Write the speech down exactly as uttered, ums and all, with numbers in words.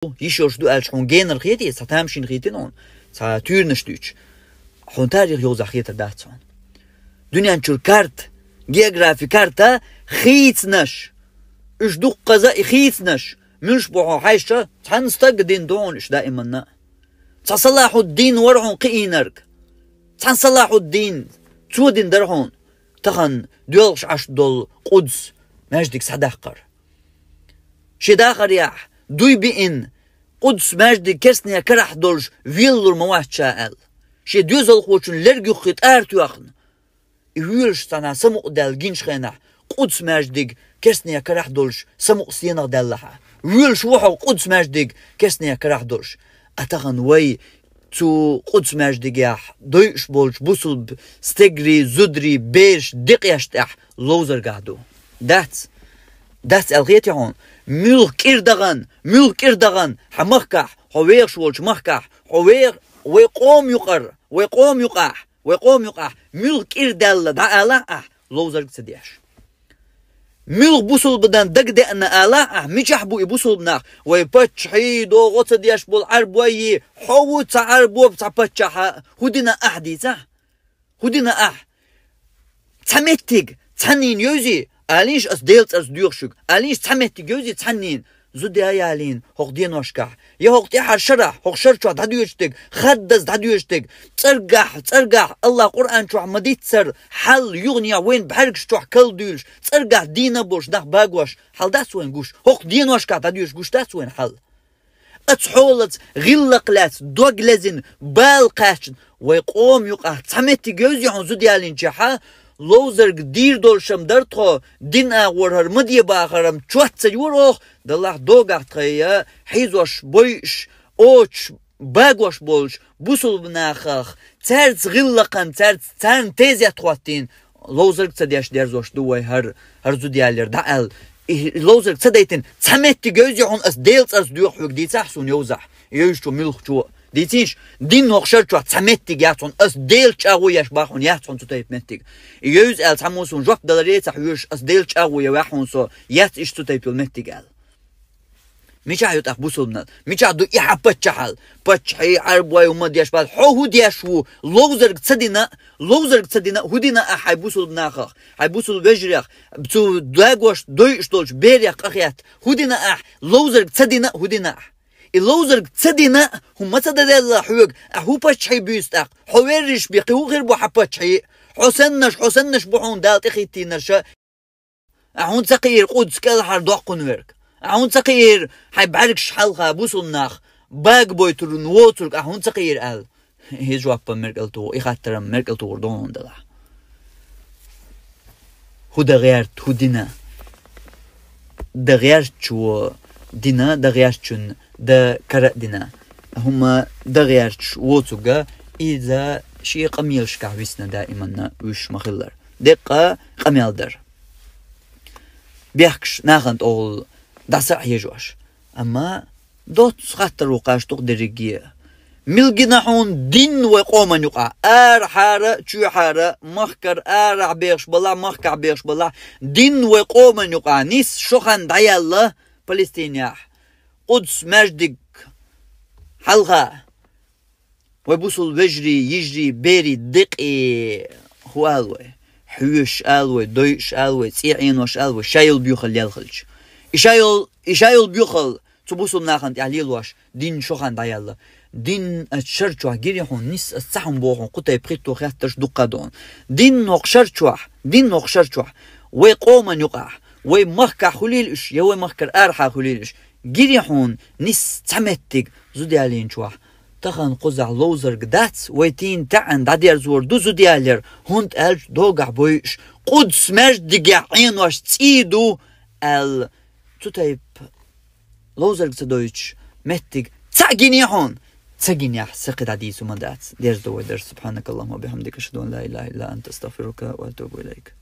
йиш йолуш ду аьлча хьуна генара хетий, цхьа тамашийна хетий хьуна, цхьа туьйранаш дуьйцуш, хьуна тарих йовзахь хетар дац хьуна. Дуьнен чуьра карта, географи карта, хийцанаш, уьш дуккхаза и хийцанаш, муьлш бу хьуна хьаьжча, цхьана стага дина ду хьуна уьш даиманна. Цхьа Салахьуддин вара хьуна кхиийнарг. Цхьана Салахьуддин, цо дина дара хьуна тахана доьлхуш Ӏаш долу Къудс маьждиг схьадаккхар. Шен дахарехь дуй биъна, Къудс маьждиг керстанийн карахь долуш велалур ма вац ша аьлла. Шен доьзалхочун лерг юххе тӀара тоьхна, и воьлуш цхьанхьа самукъадаьлла гинчу хенахь, Къудс маьждиг керстанийн карахь долуш самукъа стенах даьллахьа. Воьлуш ву хьо Къудс маьждиг керстанийн карахь долуш. А тахана вай цу Къудс маьждигехь дойуш болчу бусулба стегарий, зударий, бераш декъеш тӀехь ловзаргахь ду. Дац. Дац аьлла хетий хьуна? Муьлха кӀира дахана, муьлха кӀира дахана, хьан махкахь, хьо вехаш волчу махкахь, хьо вех-, вай къома юкъара, вай къома юкъахь, вай къома юкъахь, муьлха кӀира даьлла дӀаалахь ахь, ловзарг ца деш. Муьлха бусулбанан дагадеана алахь ахь, мичахь бу и бусулба нах, вай паччахьий догӀо ца деш болу Ӏарбой, хьо ву цхьа Ӏарбо цхьа паччахьа, хӀун дина ахь дийцахь? ХӀун дина ахь? Цхьа меттиг, цхьаннийна йовзий, алийша ас Делан цӀарца доьху шуьга, алийша цхьа меттиг йовзий цхьаннийна, зуда ялийна хӀокху деношкахь, я хӀокху тӀаьхьара шарахь, хӀокху шар чохь дӀадоьшуш дерг, хаддаза дӀадоьшуш дерг, цӀаргахь, цӀаргахь, Аллах Къуръан чохь ма дийццара, хьал юханехь вайна бӀаьргаш чохь калдуьйлуш, цӀаргахь дийна а болуш нах багош, хьал дац вайна гуш, хӀокху деношкахь дӀадоьшуш гуш дац вайна хьал. Оцу хьолаца гӀиллакх лаьцна, дог лезина, бала кхаьчна, вай къома юкъахь цхьа меттиг йовзий хьуна зуда ялийначехьа, ловзарг дийр долуш-м дара тхо, дин агӀор хӀара ма де бахар-м чот ца юра оха, делахь догахь тхайя хьийзош, бойуш, оцуш, багош болчу бусулба нахах, цаьрца гӀиллакхан, цаьрца, царна тезет хӀоттийна, ловзарг ца деш дерзош ду вай хӀара, хӀара зуда яллера дӀа аьлла. И ловзарг ца дайтина, цхьа меттиг йовзий хьуна ас Делан цӀарца доьху хьоьга дийцахь суна йовзахь, йовзачо муьлххачо. Дийцийша, дин хӀокху шар чохь цхьа меттиг яц хьуна, ас Делаца чӀагӀо еш бах хьуна, яц хьуна цу тайпа меттиг. И йовза аьлла цхьаммо суна жоп даларе а ца хьоьжуш, ас Делаца чӀагӀо ян ваьхьа хьуна со, яц иштта цу тайпа йолу меттиг аьлла. Мичахь ю тӀаккха бусулбанал? Мичахь ду и хьан паччахьал? Паччахьий, Ӏарбой, хӀума деш бац. Хьо хӀун деш ву? Ловзарг ца дина, ловзарг ца дина, хӀун дина ахь хьайн бусулба нахах, хьайн бусулба вежарех, цу дагош дойуш долчу берех къахетта? ХӀун дина ахь? Ловзарг ца дина, хӀун дина ахь? И ловзарг ца дина, хӀума ца даделла хьоьга, ахь хӀун паччахьий буьйцу тӀаккха? Хьо верриш бен кхин хӀун хир бу хьан паччахьий? Хьо саннаш, хьо саннаш бу хьуна Дала тӀехӀиттийнарш. Ахь хӀунда ца кхиира Къудс кӀелхьардоккхун верг? Ахь хӀунда ца кхиира хьайн бӀаьргаш хьалха бусулба нах бага бойтурун воцург ахь хӀунда ца кхиира аьлла? И жоп-м мера кӀел туху, и хаттар-м мера кӀел тухур ду хьуна делахь. ХӀун дан гӀерта, хӀун дина? Дан гӀертачо дина, дан гӀертачун дан кара а дина. ХӀума дан гӀерташ воцург а иза шен къамелашкахь висна даиманна вуьш ма-хиллара. Деккъа къамел дара. Бехкаш нахана тӀехула дӀаса а хьежош. Амма доцца хаттар ву кхаж тӀехь дерриге. Мила гина хьуна дин вай къоман юкъахь? Арахьара, чоьхьара, махкара арахь бехаш балахь, махкахь бехаш балахь, дин вай къоман юкъахь нисса шо хан дӀаяьлла Палестинехь, Къудс маьждиг хьалха. Вай бусул вежарий, йижарий, берий декъе хӀу ала вай? Хьоьшуш ала вай, дойуш ала вай, цӀе Ӏенош ала вай, ша йолу боьхалла лелхалча. И ша йолу, и ша йолу боьхалла цу бусул нахана тӀехь лелош, дин шо хан дӀаяьлла. Дин ас шар чохь гири хьуна, нисса ас ца хьуна боху хьуна, кху тайпа хитто хеттарш дуккха а ду хьуна. Дин хӀокху шар чохь, дин хӀокху шар чохь, вай къоман юкъахь, вай махкахь хуьлийла уьш, я вай махкара арахьа хуьлийла уьш, гири хьуна нисса цхьа меттиг зуда ялийначохь. Тахана кхузахь ловзарг дац, вай тийна таьӀан дӀадерзор ду зуда ялар, хӀунда аьлча догахь бойуш, Къудс маьждигехь Ӏенош цӀий ду аьлла, цу тайпа ловзарг ца дойтуш меттиг цхьаъ гиний хьуна? Ца гинехь, са кхин дӀадийцу ма дац. Дерзадо вай дарс. سبحانك اللهم وبحمدك، أشهد أن لا إله إلا أنت، أستغفرك وأتوب إليك.